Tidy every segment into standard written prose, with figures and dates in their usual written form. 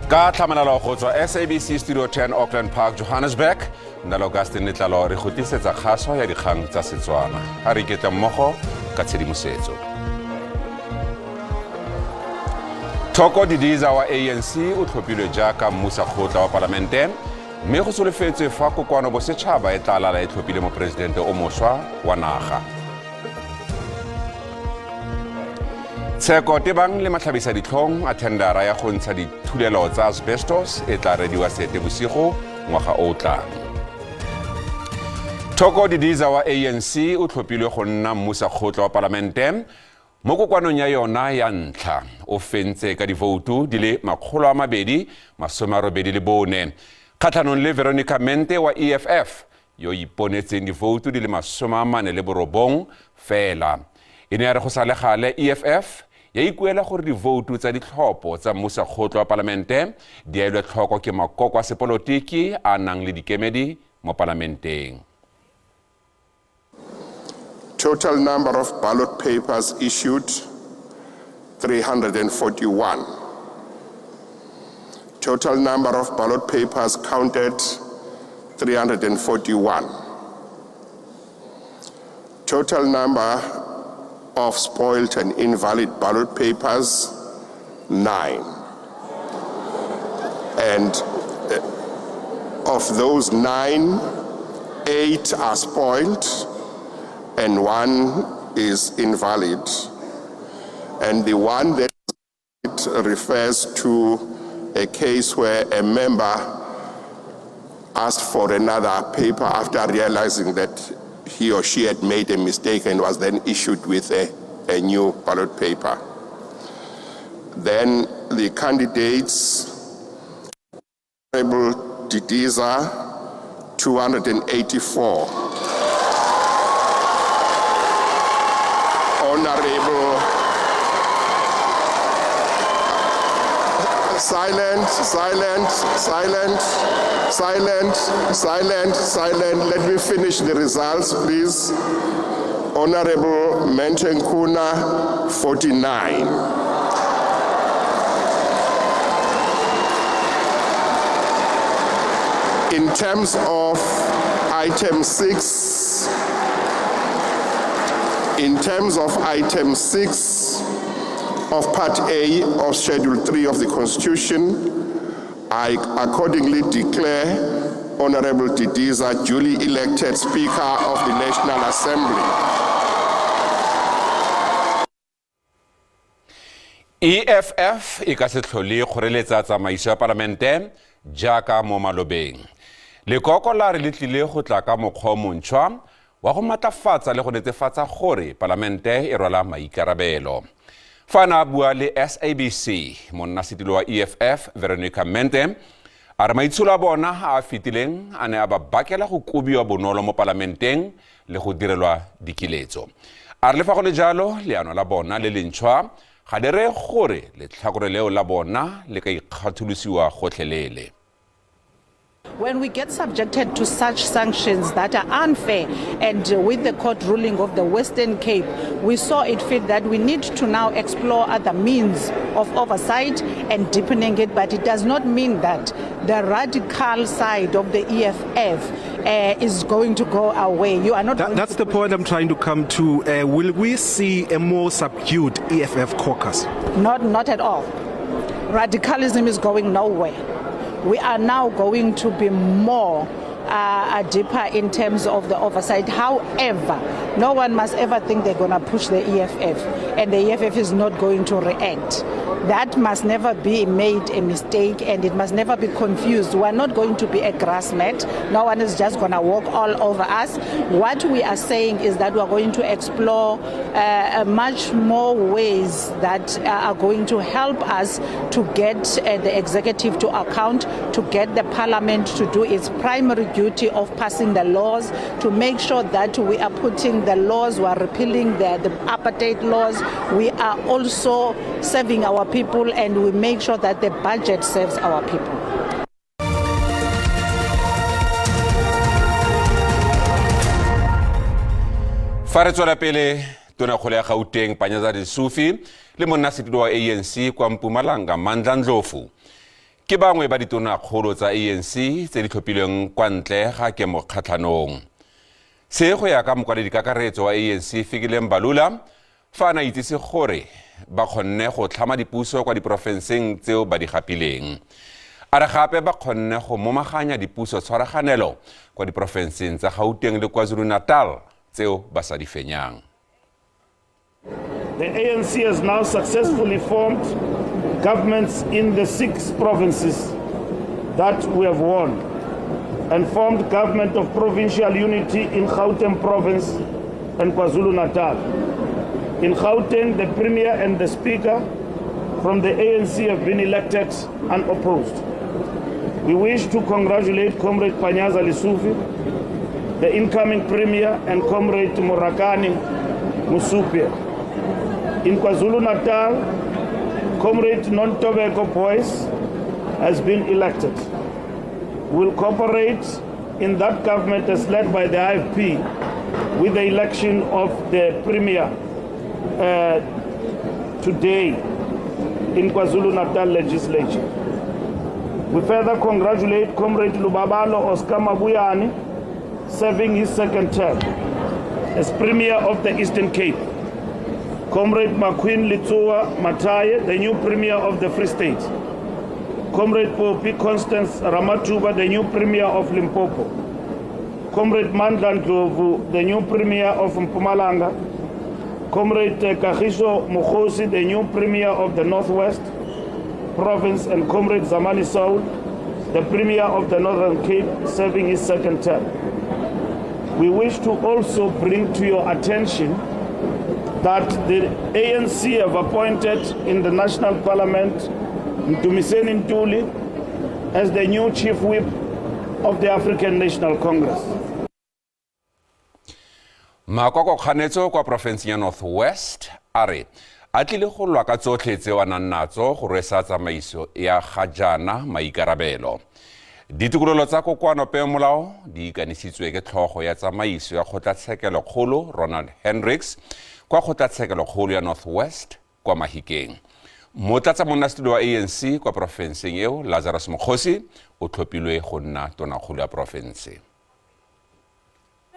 Ka tlhamalalo go tswa SABC Studio 10, Auckland Park, Johannesburg, nna le Augustine Letlalo re go tlisetsa kgaso ya dikgang tsa Setswana. A re iketle mmogo ka tshedimosetso. Thoko Didiza wa ANC o tlhophilwe jaaka mmusakgotla wa palamente, mme go solofetswe fa kokoano bosetšhaba e tla lala e tlhophile moporesidente o moswa wa naga. Tsheko tebang le matlhabisa ditlhong a thendara ya go ntsha dithulelo tsa asbestos e tla rediwa Seetebosigo ngwaga o o tlang. Thoko Didiza wa ANC o tlhophilwe go nna mmusakgotla wa palamente mo kokwanong ya yona ya ntlha. O fentse ka divoutu di le 284 kgatlhanong le Veronica Mente wa EFF, yo iponetseng divoutu di le 49 fela. E ne ya re go sa le gale EFF ya ikuela gore divoutu tsa ditlhopho tsa mmusakgotla wa palamente di elwe tlhoko ke makoko a sepolotiki a nang le dikemedi mo palamenteng. Total number of ballot papers issued, 341. Total number of ballot papers counted, 341. Total number of spoiled and invalid ballot papers, 9. And of those 9, 8 are spoiled and 1 is invalid. And the one that refers to a case where a member asked for another paper after realizing that he or she had made a mistake and was then issued with a new ballot paper. Then the candidates, Honorable Didiza, 284. Honorable, silent, silent, silent, silent, silent, silent. Let me finish the results, please. Honorable Mente Nkuna, 49. In terms of item 6, in terms of item 6 of Part A of Schedule 3 of the Constitution, I accordingly declare Honorable Didiza duly elected Speaker of the National Assembly. EFF e ka se tlhole kgoreletsa tsamaiso ya palamente jaaka mo malobeng. Lekoko la re le tlile go tla ka mokgwa o montšhwa wa go matlafatsa le go netefatsa gore palamente e rwala maikarabelo. Fa a ne a bua le SABC, monnasetilo wa EFF Veronica Mente a re maitsholo a bona a a fetileng a ne a ba bakela go kobiwa bonolo mo palamenteng le go direlwa dikiletso. A re le fa go le jalo, leano la bona le lentšhwa ga le reye gore letlhakore leo la bona le ka ikgatholosiwa gotlhelele. When we get subjected to such sanctions that are unfair, and with the court ruling of the Western Cape, we saw it fit that we need to now explore other means of oversight and deepening it, but it does not mean that the radical side of the EFF is going to go away. You are not. That's the point I'm trying to come to. Will we see a more subdued EFF caucus? Not at all. Radicalism is going nowhere. We are now going to be more deeper in terms of the oversight. However, no one must ever think they're going to push the EFF, and the EFF is not going to react. That must never be made a mistake, and it must never be confused. We are not going to be a grass mat. No one is just going to walk all over us. What we are saying is that we are going to explore much more ways that are going to help us to get the executive to account, to get the parliament to do its primary duty of passing the laws, to make sure that we are putting the laws, we are repealing the apartheid laws, we are also serving our people, and we make sure that the budget serves our people. Fa re tswela pele, tonakgolo ya Gauteng Panyaza Lesufi le monnasetulo wa ANC kwa Mpumalanga Mandla Ndlovu Ke bangwe ba ditonakgolo tsa ANC tse di tlhophilweng kwa ntle ga kemokgatlhanong. Se go ya ka mokwaledi kakaretso wa ANC Fikile Mbalula fa a na itsise gore ba kgonne go tlhama dipuso kwa diporofenseng tseo ba di gapileng. A re gape ba kgonne go momaganya dipuso tshwaraganelo kwa diporofenseng tsa Gauteng le KwaZulu-Natal tseo ba sa di fenyang. The ANC has now successfully formed governments in the 6 provinces that we have won and formed government of provincial unity in Gauteng province and KwaZulu-Natal. In Gauteng, the Premier and the Speaker from the ANC have been elected unopposed. We wish to congratulate Comrade Panyaza Lesufi, the incoming Premier, and Comrade Morakane Mosupyoe. In KwaZulu-Natal, Comrade Nontobeko Boyce has been elected. We'll cooperate in that government as led by the IFP with the election of the Premier today in KwaZulu-Natal legislature. We further congratulate Comrade Lubabalo Oscar Mabuyane, serving his second term as Premier of the Eastern Cape. Comrade Maqueen Litsoa Mataye, the new Premier of the Free State. Comrade Popi Constance Ramatuba, the new Premier of Limpopo. Comrade Mandla Ndlovu, the new Premier of Mpumalanga. Comrade Kagiso Mokgosi, the new Premier of the Northwest Province, and Comrade Zamani Saul, the Premier of the Northern Cape, serving his second term. We wish to also bring to your attention that the ANC have appointed in the National Parliament Mdumiseni Ntuli as the new Chief Whip of the African National Congress. Makoko kganetso kwa porofenseng ya North West a re a tlile go lwa ka tsotlhe tseo a nang natso go rwesa tsamaiso ya ga jaana maikarabelo. Ditokololo tsa kokoano peomolao di ikanisitswe ke tlhogo ya tsamaiso ya kgotlatshekelokgolo Ronald Hendricks kwa kgotlatshekelokgolo ya North West kwa Mahikeng. Motlatsa monnasetulo wa ANC kwa porofenseng eo Lazarus Mokgosi o tlhophilwe go nna tonakgolo ya porofense.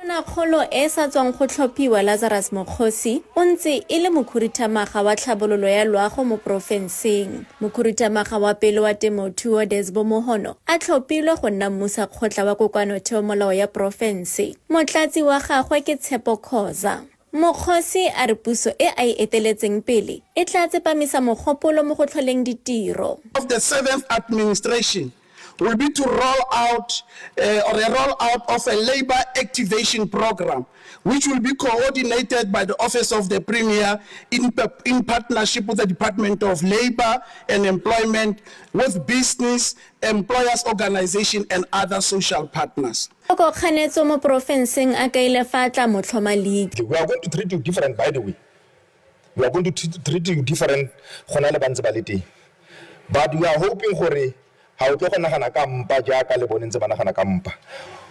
Tonakgolo e sa tswang go tlhophiwa Lazarus Mokgosi o ntse e le mokhuduthamaga wa tlhabololo ya loago mo porofenseng. Mokhuduthamaga wa pele wa temothuo Desbo Mohono a tlhophilwe go nna mmusakgotla wa kokoanotheomolao ya porofense. Motlatsi wa gagwe ke Tshepo Khoza. Mokgosi a re puso e a e eteletseng pele e tla tsepamisa mogopolo mo go tlholeng ditiro. Of the seventh administration will be to roll out or a roll out of a labor activation program, which will be coordinated by the Office of the Premier in partnership with the Department of Labor and Employment, with business, employers organization and other social partners. Koko kganetso mo porofenseng a kaile fa tla mo tlhoma leitlho. We are going to treat you different, by the way. We are going to treat you different go na le ba ntse ba le teng. But we are hoping gore ha o tlo go nagana ka mpa jaaka le bone ntse ba nagana ka mpa.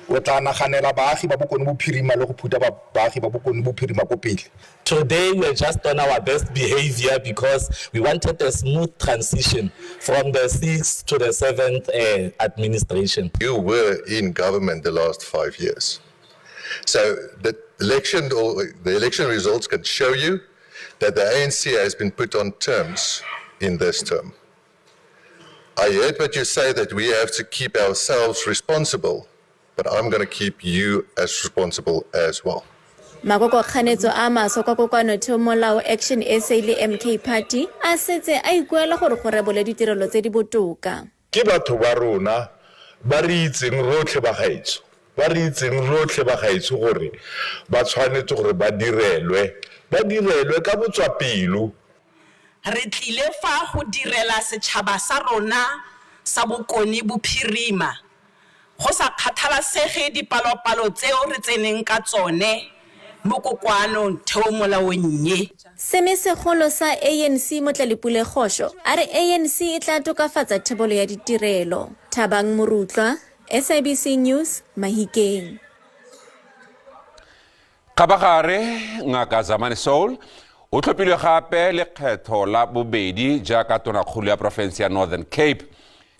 O tla naganela baagi ba Bokone Bophirima le go phutha baagi ba Bokone Bophirima ko pele. Today we are just on our best behavior because we wanted a smooth transition from the 6th to the 7th administration. You were in government the last 5 years. So the election or the election results can show you that the ANC has been put on terms in this term. I heard what you say that we have to keep ourselves responsible, but I'm going to keep you as responsible as well. Makoko kganetso a maswa kwa kokoanotheomolao Action SA le MK Party a setse a ikuela gore go rebole ditirelo tse di botoka. Ke batho ba rona ba re itseng rotlhe ba gaetsho, ba re itseng rotlhe ba gaetsho gore ba tshwanetse gore ba direlwe ka botswapelo. Re tlile fa go direla setšhaba sa rona sa Bokone Bophirima go sa kgathalasege dipalopalo tseo re tseneng ka tsone mo kokoanong theomolaong ye. Semesegolo sa ANC Motlalepule Kgosho a re ANC e tla tokafatsa thebolo ya ditirelo. Thabang Morutlwa, SABC News, Mahikeng. Kgabagare Ngaka Zamani Saul o tlhophilwe gape lekgetho la bobedi jaaka tonakgolo ya porofense ya Northern Cape.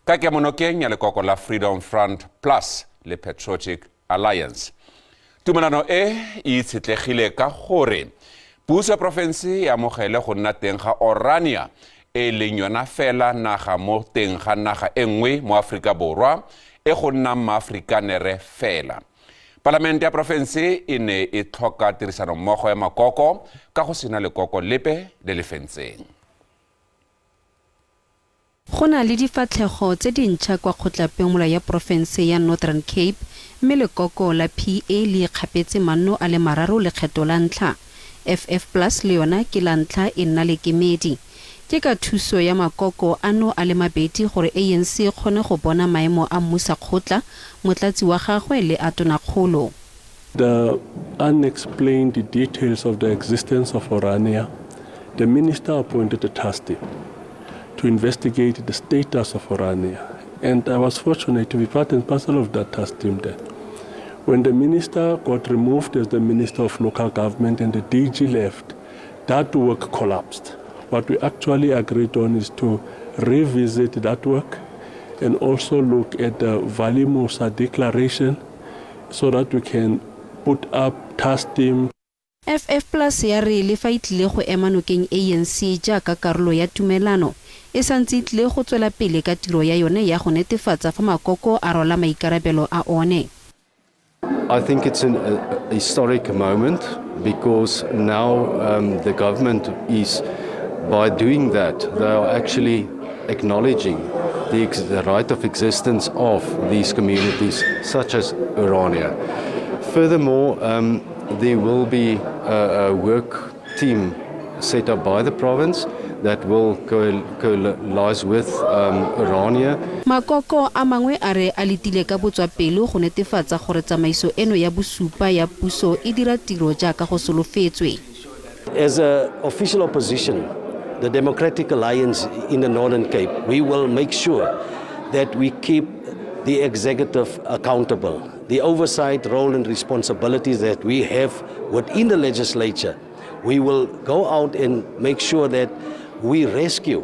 Ka kemonokeng ya lekoko la Freedom Front Plus le Patriotic Alliance. Tumelano e e itshetlegile ka gore puso ya porofense e amogele go nna teng ga Orania, e leng yona fela naga mo teng ga naga e nngwe mo Aforika Borwa e go nnang maAforikanere fela. Palamente ya porofense e ne e tlhoka tirisanommogo ya makoko ka go sena lekoko lepe le le fentseng. Go na le difatlhego tse dintšha kwa kgotlapeomolao ya porofense ya Northern Cape mme lekoko la PA le ikgapetse manno a le mararo lekgetho la ntlha. FF Plus le yona ke la ntlha e nna le kemedi. Ke ka thuso ya makoko ano a le mabedi gore ANC e kgone go bona maemo a mmusakgotla, motlatsi wa gagwe le a tonakgolo. The unexplained details of the existence of Orania, the minister appointed a task team to investigate the status of Orania. And I was fortunate to be part and parcel of that task team then. When the minister got removed as the Minister of Local Government and the DG left, that work collapsed. What we actually agreed on is to revisit that work and also look at the Valli Moosa Declaration so that we can put up task team. FF Plus ya re le fa e tlile go ema nokeng ANC jaaka karolo ya tumelano, e santse e tlile go tswela pele ka tiro ya yone ya go netefatsa fa makoko a rwala maikarabelo a one. I think it's a historic moment because now the government is, by doing that, they are actually acknowledging the right of existence of these communities, such as Orania. Furthermore, there will be a work team set up by the province that will coalesce with Orania. Makoko a mangwe a re a letile ka botswapelo go netefatsa gore tsamaiso eno ya bosupa ya puso e dira tiro jaaka go solofetswe. As an official opposition, the Democratic Alliance in the Northern Cape, we will make sure that we keep the executive accountable. The oversight role and responsibilities that we have within the legislature, we will go out and make sure that we rescue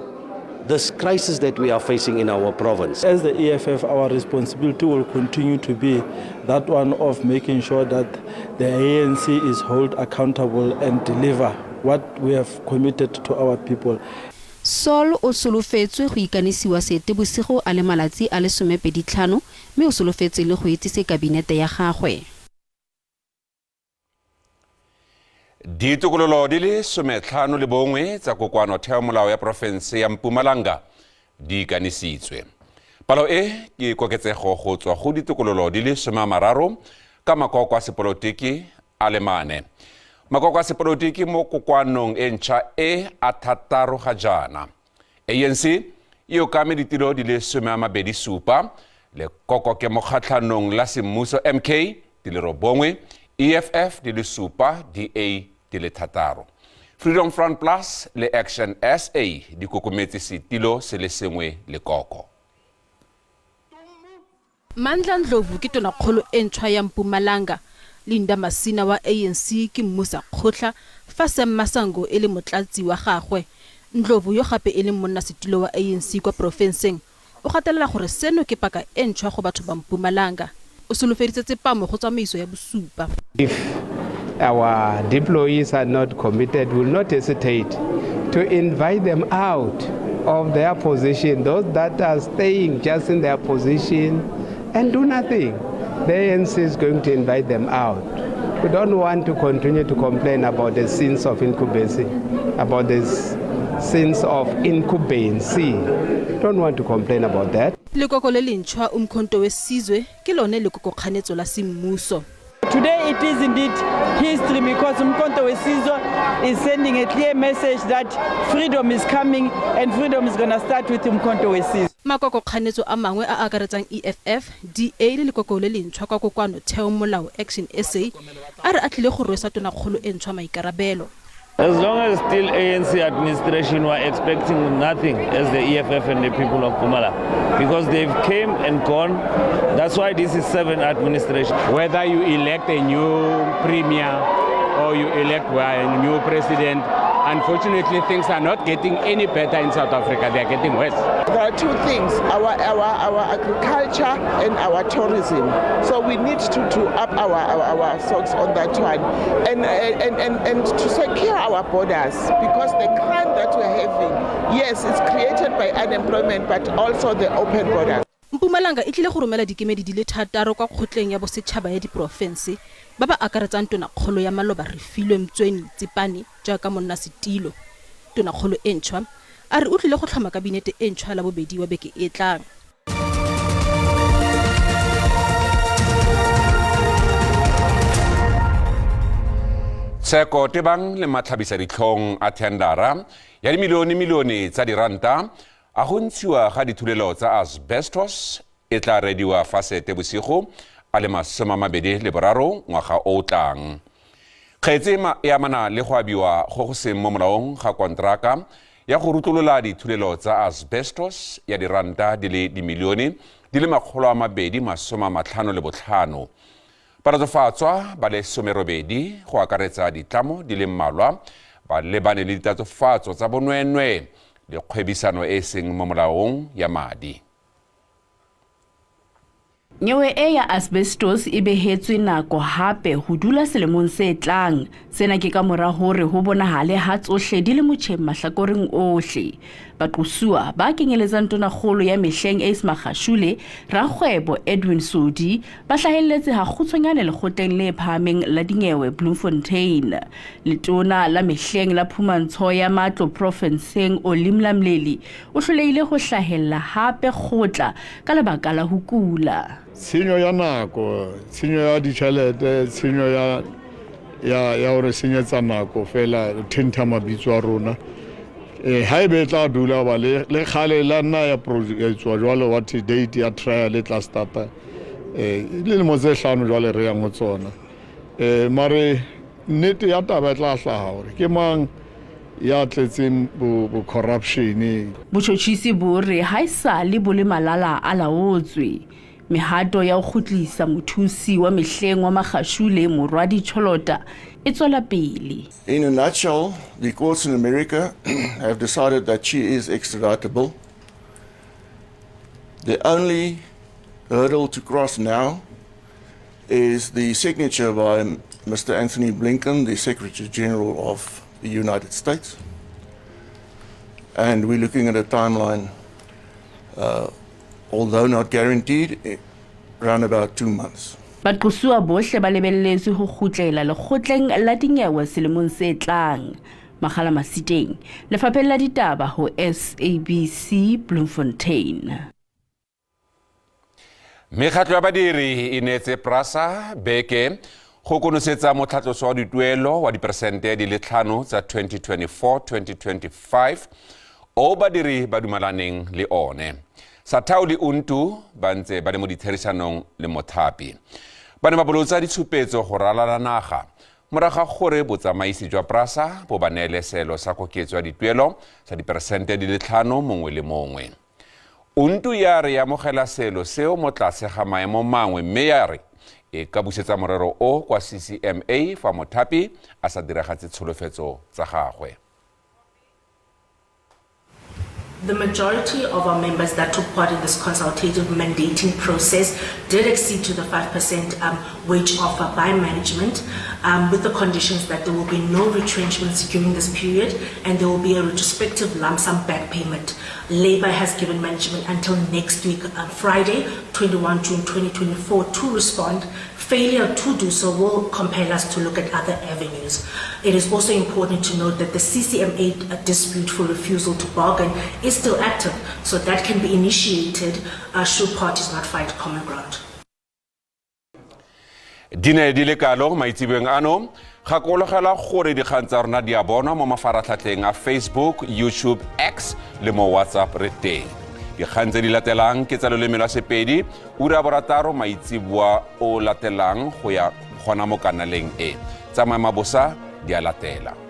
this crisis that we are facing in our province. As the EFF, our responsibility will continue to be that one of making sure that the ANC is held accountable and deliver what we have committed to our people. Saul o solofetswe go ikanisiwa Seetebosigo a le malatsi a le 25 mme o solofetse le go itsise kabinete ya gagwe. Ditokololo di le 51 tsa kokoano theomolao ya porofense ya Mpumalanga di ikanisitswe. Palo e ke koketsego go tswa go ditokololo di le 30 ka makoko a sepolotiki a le mane. Makoko a sepolotiki mo kokoanong e ntšha e a thataro ga jaana. ANC e okame ditilo di le 27, lekoko ke mokgatlhanong la semmuso MK di le 9, EFF di le 7, DA di le 6. Freedom Front Plus le Action SA di kokometse setilo se le sengwe lekoko. Mandla Ndlovu ke tonakgolo e ntšhwa ya Mpumalanga. Linda Masina wa ANC ke mmusakgotla fa Sam Masango e le motlatsi wa gagwe. Ndlovu yo gape e leng monnasetulo wa ANC kwa porofenseng o gatelela gore seno ke paka e ntšhwa go batho ba Mpumalanga. O solofeditse tsepamo go tsamaiso ya bosupa. If our deployees are not committed, we will not hesitate to invite them out of their position, those that are staying just in their position and do nothing. The ANC is going to invite them out. We don't want to continue to complain about the sins of incumbency, about the sins of incumbency. Don't want to complain about that. Lekoko le lentšhwa Umkhonto we Sizwe ke lone lekoko kganetso la semmuso. Today it is indeed history because Umkhonto we Sizwe is sending a clear message that freedom is coming and freedom is going to start with Umkhonto we Sizwe. Makoko kganetso a mangwe a akaretsang EFF, DA le lekoko le lentšhwa kwa kokoano theo molao Action SA a re a tlile go rwesa tonakgolo e ntšhwa maikarabelo. As long as still ANC administration were expecting nothing as the EFF and the people of Mpumalanga, because they've came and gone. That's why this is 7 administration. Whether you elect a new premier or you elect a new president, Unfortunately, things are not getting any better in South Africa. They are getting worse. There are two things, our agriculture and our tourism. So we need to up our socks on that one and to secure our borders, because the crime that we're having, yes, it's created by unemployment, but also the open borders. Mpumalanga e tlile go romela dikemedi di le 6 kwa kgotleng ya bosetšhaba ya diporofense ba ba akaretsang tonakgolo ya maloba Refilwe Mtsweni Tsipane jaaka monnasetilo. Tonakgolo e ntšhwa a re o tlile go tlhoma kabinete e ntšhwa la bobedi wa beke e tlang. Tsheko tebang le matlhabisa ditlhong a thendara ya dimilione-milione tsa diranta a go ntshiwa ga dithulelo tsa asbestos e tla rediwa fa Seetebosigo a le 23 ngwaga o tlang. Kgetse e amana le go abiwa go go seng mo molaong ga kontraka ya go rutlolola dithulelo tsa asbestos ya diranta di le dimilione di le 255. Balatsofatswa ba le 18 go akaretsa ditlamo di le mmalwa ba lebane le ditatofatso tsa bonweenwee le kgwebisano e seng mo molaong ya madi. Nyewe e ya asbestos e behetswe nako hape ho dula selemong se tlang. Sena ke ka mora hore ho bonahale ha tsohle di le motjheng mahlakoreng ohle. Baqosuwa ba kenyeletsang tonakgolo ya mehleng Ace Magashule, rakgwebo Edwin Sodi ba hlahelletse ha kgutshwanyane lekgotleng le phahameng la dinyewe Bloemfontein. Letona la mehleng la phumantsho ya matlo profenseng Olly Mlamleli o hlolehile ho hlahella hape kgotla ka lebaka la ho kula. Tshenyo ya nako, tshenyo ya ditjhelete, tshenyo ya hore senyetsa nako fela, thentha mabitso a rona. Ha ebe tla dula ba le kgale la nna ya etswa jwalo wa date ya trial e tla starta. Dilemo tse 5 jwale re yang ho tsona. Mare nnete ya taba e tla hlaha hore ke mang ya tletseng bo corruption. Botjhotjhisi bo re ha esale bo le malala a laotswe. Mehato ya ho kgutlisa mothusi wa mehleng wa Magashule Morwadi Cholota e tswela pele. In a nutshell, the courts in America have decided that she is extraditable. The only hurdle to cross now is the signature by Mr. Anthony Blinken, the Secretary General of the United States. And we're looking at a timeline, although not guaranteed, around about 2 months. Baqosuwa bohle ba lebelletswe ho kgutlela lekgotleng la dinyewe selemong se tlang. Makgala Masiteng, Lefapheng la Ditaba ho SABC Bloemfontein. Mekgatlo ya badiri e neetse Prasa beke go konosetsa motlhatloso wa dituelo wa diperesente di le 5 tsa 2024-2025 o badiri ba dumalaneng le one. Sathao le Untu ba ntse ba le mo ditherisanong le mothapi. Ba ne ba bolotsa ditshupetso go ralala naga morago ga gore botsamaisi jwa Prasa bo ba neele seelo sa koketso ya dituelo sa diperesente di le 5 mongwe le mongwe. Untu ya re amogela seelo seo mo tlase ga maemo mangwe mme ya re e ka busetsa morero o kwa CCMA fa mothapi a sa diragatse tsholofetso tsa gagwe. The majority of our members that took part in this consultative mandating process did accede to the 5% wage offer by management, with the conditions that there will be no retrenchments during this period and there will be a retrospective lump sum back payment. Labour has given management until next week, Friday, 21 June 2024, to respond. Failure to do so will compel us to look at other avenues. It is also important to note that the CCMA dispute for refusal to bargain is still active, so that can be initiated should parties not find common ground. Di ne di le kalo maitseboeng ano, gakologela gore dikgang tsa rona di a bonwa mo mafaratlhatlheng a Facebook, YouTube, X le mo WhatsApp re teng. Dikgang tse di latelang ke tsa loleme lwa Sepedi, ura 6 maitseboa o latelang go ya gona mo kanaleng e. Tsamaya mabosa di a latela.